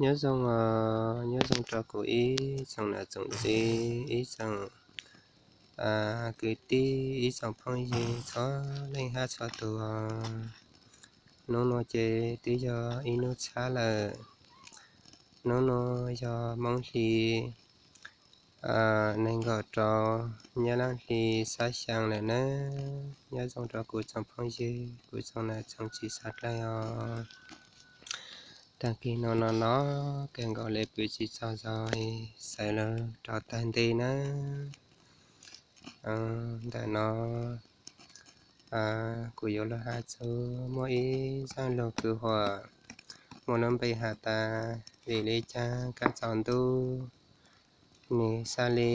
Nyob zoo, nyob zoo rau kuv ib tsoom niam tsoom txiv, ib tsoom kwv tij, ib tsoom phooj ywg txhua leej hab txhua tus. Hnub no ces twb yog ib hnub tshab lawm. Hnub no yog Hmoob hli nees nkaum rau, Nyab Laj hli xab xyaa lawm nawb. Nyob zoo rau kuv tsoom phooj ywg, kuv tsoom niam tsoom txiv sawv dlawg os. Tag kis no no no kawg nkaus li pw tsis tsaug zog, xaws lawm rau tag nte nawb. Ntawm no kuv yuav los has txug muaj ib zaj lug kwv huam muaj lub npe has tas vim li caag kab tsaus ntuj nwg xaav li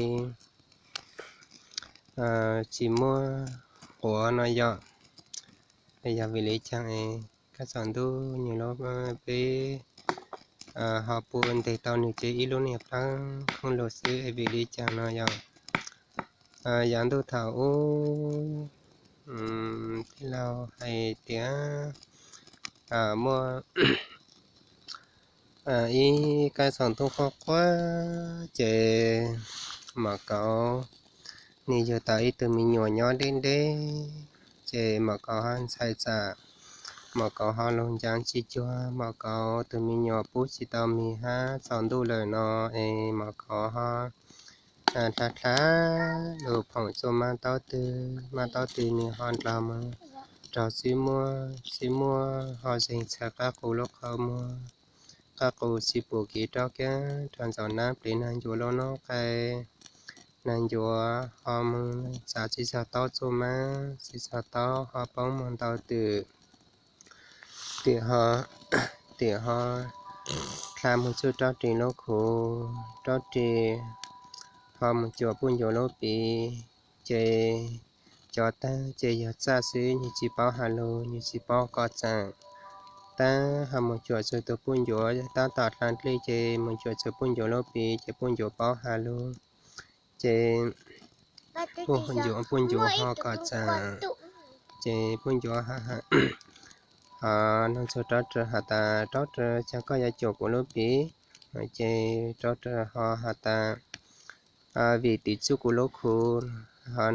tsis muaj quav no yom. Yog vim li caag kab tsaus ntuj nwg lub, peb ho puab nteg tau nwg ces ib lub niag plaab khoom lug xwb, vim li caag no yog yav ntuj thaum ub tij laug hais tias muaj ib kab tsaus ntuj quaj quaj ces Maum Kauv nwg yug tau ib tug me nyuam nyob deb deb, ces Maum Kauv ho ntxhais txam, Maum Kauv ho lug ncav tsis cuag, Maum Kauv tug me nyuam pub tsis tau mis hab tsaus ntuj lawm no es Maum Kauv ho dlha dlha lug phoom txuj maab taub twg, maab taub twg nwg ho ndlog moog raug xib muag, xib muag ho zeeg txhais qab qus lub qhov muag, qab qus tsis pum kev rov kiag rau ntxaum nab plis naag ncuav lub noob qai. Naag ncuav ho moog txav txiv txag taub txuj maab, txiv txag taub ho poob moog ntau twm, twm ho, twm ho dlha moog txug raub ris lub khuv, raub ris ho moog cuam puj ncuav lub piv, ces cov taag ces yog txaj xwb, nwg tsis paub has lug, nwg tsis paub kom txaam. Taab ho moog cuam txug tug puj ncuav tab tom dlha dlej ces moog cuam txug puj ncuav lub piv ces puj ncuav paub has lug, ces puj ncuav ho kom txaam, ces puj ncuav ho nug txug raub ris has tas, raub ris, caag koj yuav cuam kuv lub piv? Ces raub ris ho has tas, vim tim txuj kuv lub khuv. Ho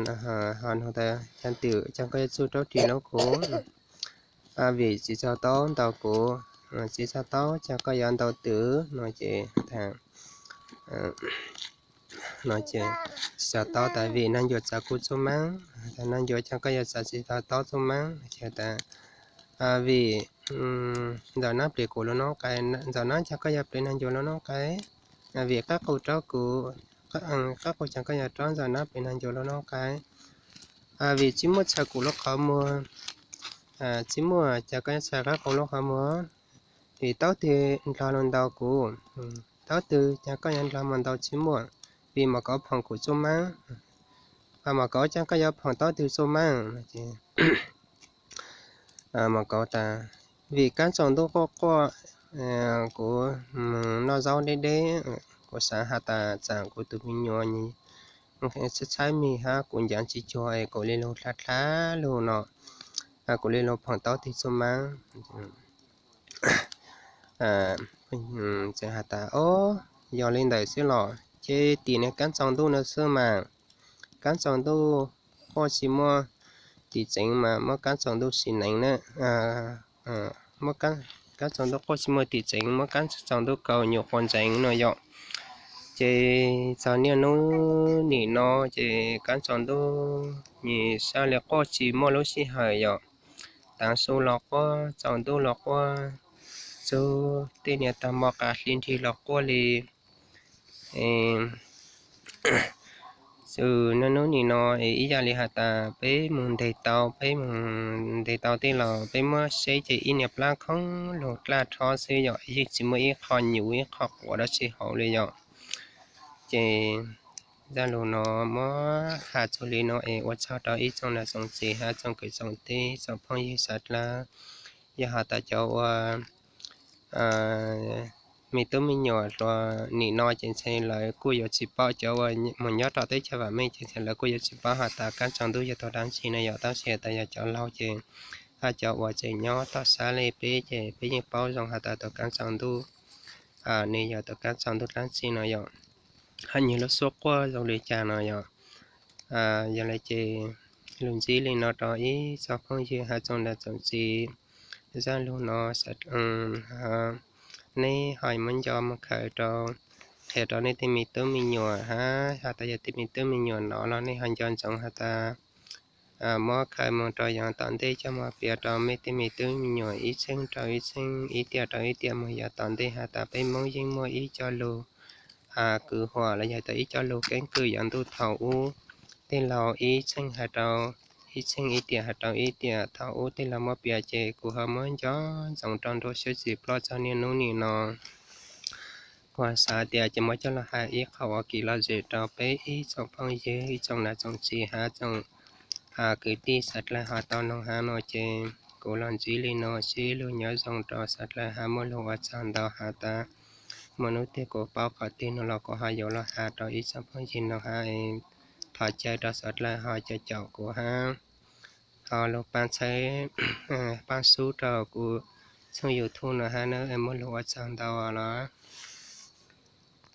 nug tas, caag twm, caag koj yuav txug raub ris lub khuv? Vim txiv txag taub ntaus kuv. Txiv txag taub, caag koj yuav ntaus twm? No ces, no ces txiv txag taub tas, vim naag ncuav txav kuv txuj maab. Naag ncuav, caag koj yuav txav txiv txag taub txuj maab? Ces tas, vim ntxaum nab plis kuv lub noob qai. Ntxaum nab, caag koj yuav plis naag ncuav lub noob qai? Vim qab qus raub kuv. Qab qus, caag koj yuav raub ntxaum nab plis naag ncuav lub noob qai? Vim tsis muaj txhais kuv lub qhov muag. Tsis muaj, caag koj yuav txhais qab qus lub qhov muag? Vim taub twg ndlog lug ntaus kuv? Taub twg, caag koj yuav ndlog moog ntaus tsis muaj? Vim Maum Kauv phoom kuv txuj maab. Maum Kauv, caag koj yuav phoom taub twg txuj maab? Maum Kauv tas, vim kab tsaus ntuj quaj quaj, kuv moog noj zaub deb deb, kuv xaav has tas txaam kuv tug me nyuam, tshaib tshaib mig hab kuv ncav tsis cuag es kuv li lug dlha dlha lug no, kuv li lug phoom taub twg txuj maab. Txawm has tas, o, yog li ntawd xwb los ces tim niag kab tsaus ntuj no xwb mas, kab tsaus ntuj quaj tsis muaj tim tseev mas muab kab tsaus ntuj sim neev na. Kab tsaus ntuj quaj tsis muaj tim tseev, muab kab tsaus ntuj kaus nyuam quas ntseev no yom. Ces txog niaj hnub nim no ces kab tsaus ntuj nim sab li quaj tsis muaj lub sij hawm yom. Taav su los quaj, tsaus ntuj los quaj, txug tej niag tag hmo qav hli nrig los quaj li. Xws niaj hnub nim no ib yam li has tas peb moog nteg tau, peb moog nteg tau tej laus peb muab seb ces ib niag plab khoob lug dlaj rhob xwb yom, yeej tsis muaj ib qho nyuv ib qho quav dab tsi hauv li yom. Ces zaj lug no muab has txug li no es ua tsaug rau ib tsoom niam tsoom txiv hab tsoom kwv tsoom tij tsoom phooj ywg sawv dlawg. Yog has tas cov uas me tub me nyuam hluas nim no ces ntshe lawv kuj yuav tsis paub, cov uas moog nyob rau teb chaws vam meej ces ntshe lawv kuj yuav tsis paub has tas kab tsaus ntuj yog tug dlaab tsi no yom. Tab sis tas yog cov laug ces hab cov uas tseem nyob toj sab li peb ces peb yeej paub zoo has tas tug kab tsaus ntuj nws yog tom qab tsaus ntuj dlaab tsi no yom, hab nws lub suab quaj zoo li cas no yom. Yog le ces lug ntsib li no rau ib tsoom phooj ywg hab tsoom nam tsoom txiv, zaj lug no neb ho muab nco moog khaws rau, qhia rau nej tej me tub me nyuam hab has tas yog tej me tub me nyuam nov los nej ho nco ntsoov has tas muab khaws moog rau yav tom ntej coj moog piav rau mej tej me tub me nyuam ib txheej rau ib txheej, ib tiam rau ib tiam moog yav tom ntej has tas peb Moob yeej muaj ib co lug kwv huam los yog tas ib co lug keeb kwm yav ntuj thaum ub. Tej laug ib txheej has rau ib txheej, ib tiam has rau ib tiam, thaum ub tej laug muab piav ces kuv ho muab nco ntsoov rau nruab siab txim ploj txog niaj hnub nim no. Kuv xav tias ces muab coj los has ib qho ua kev lom zem rau peb ib tsoom phooj ywg, ib tsoom nam tsoom txiv hab tsoom kwv tij sawv dlawg ho tau noog hab no ces kuv los ntsib li no, sib lug nyob zoo rau sawv dlawg hab muaj lug ua tsaug ntau has tas muaj hnub twg kuv paub qhov twg no los kuv ho yuav los has rau ib tsoom phooj ywg noog hab. Thov caw rau sawv dlawg ho caum caum kuv hab ho lug paab txhawb, paab sub rau kuv txhooj YouTube no hab nawb, muaj lug ua tsaug ntau los.